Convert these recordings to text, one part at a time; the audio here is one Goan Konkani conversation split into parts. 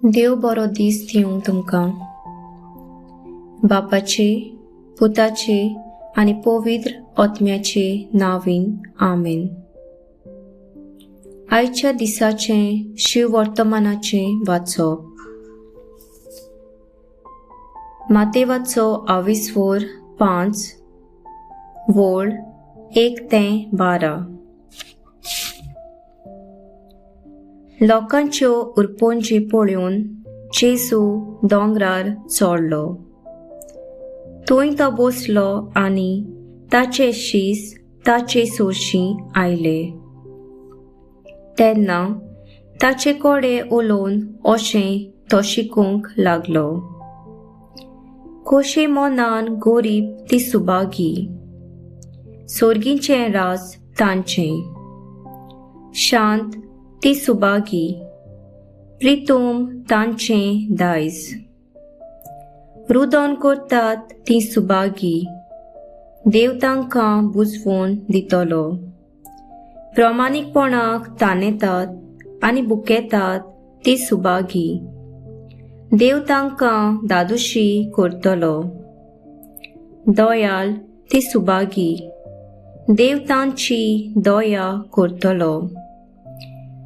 देव बरो दीस दिवं तुमकां. बापाचे, पुताचे आनी पवित्र आत्म्याचे नांवान आमेन. आयच्या दिसाचें शिववर्तमानाचें वाचप. मातेवाचो आविस्वोर 5 वोळ 1 ते 12. लोकांच्यो उरपोंजी पळोवन जेजू दोंगरार चडलो. थंय तो बसलो आनी ताचे शीस ताचे सोरशीं आयले. तेन्ना ताचे कडे उलोवन अशें तो शिकूंक लागलो. खोशी मनान गरीब ती सुभागी, सोर्गीचें राज तांचें. शांत ती सुभागी, प्रितूम तांचें दायज. रुदन करतात ती सुभागी, देव तांकां बुजवण दितलो. प्रमाणीकपणाक तानेतात आनी बुकेतात ती सुभागी, देव तांकां दादोशी करतलो. दयाल ती सुभागी, देव तांची दया करतलो.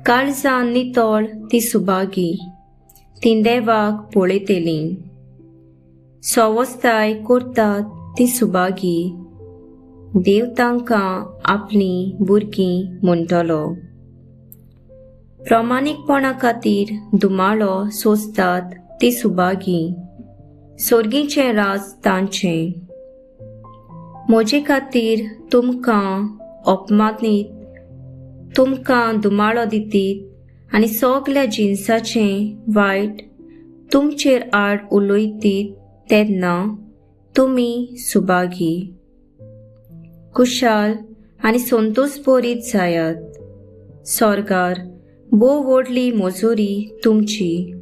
काळजान नितळ ती सुभागी, ती देवाक पळयतली. सवस्ताय करतात ती सुभागी, देव तांकां आपलीं भुरगीं म्हणटलो. प्रमाणीकपणा खातीर धुमाळो सोंसतात ती सुभागी, सोर्गीचें राज तांचें. म्हजे खातीर तुमकां अपमानीत, तुमकां धुमाळो दितीत आनी सगल्या जिनसाचें वायट तुमचेर आड उलयतीत तेन्ना तुमी सुभागी. कुशाल आनी संतोष भरीत जायात. सोर्गार भोव व्हडली मजुरी तुमची.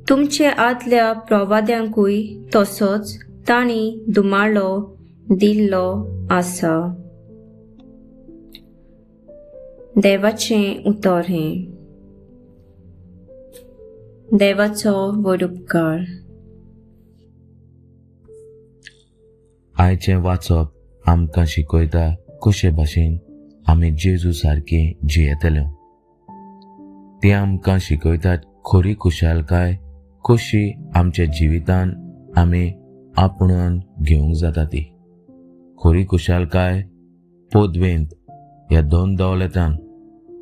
तुमचे आदल्या प्रवाद्यांकूय तसोच तांणी धुमाळो दिल्लो आसा. देवाचें उतर हें. देवाचो व्हड उपकार. आयचें वाचप आमकां शिकयता कशे भाशेन आमी जेजू सारकी जियेतले. ते आमकां शिकयतात खरी खुशालकाय कशी आमच्या जिवितान आमी आपणून घेवंक जाता ती. खरी खुशालकाय पदवेंत ह्या दोन दौलतान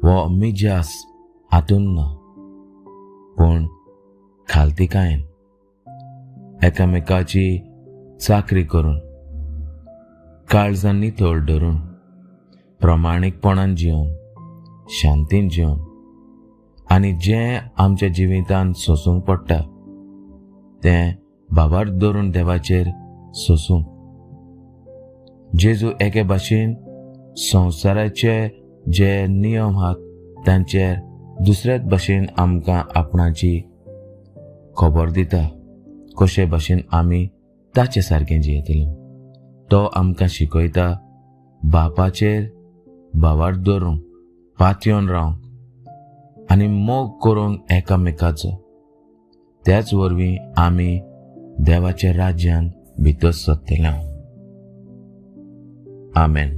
वो मिजास हातून ना, पूण खालतीकायेन एकामेकाची चाकरी करून, काळजान नितळ धरून, प्रमाणीकपणान जिवन, शांतीन जिवन आनी जें आमच्या जिवितान सोसूंक पडटा तें भावार्थ धरून देवाचेर सोसूंक. जेजू एके भाशेन संवसाराचे जे नियम आहात तांचेर दुसऱ्याच भाशेन आमकां आपणाची खबर दिता कशे भाशेन आमी ताचे सारकें जियेतले. तो आमकां शिकयता बापाचेर भावार्थ धरूंक, पातयेवन रावंक आनी मोग करूंक एकामेकाचो. त्याच वरवीं आमी देवाच्या राज्यान भितर सरतले. आमेन.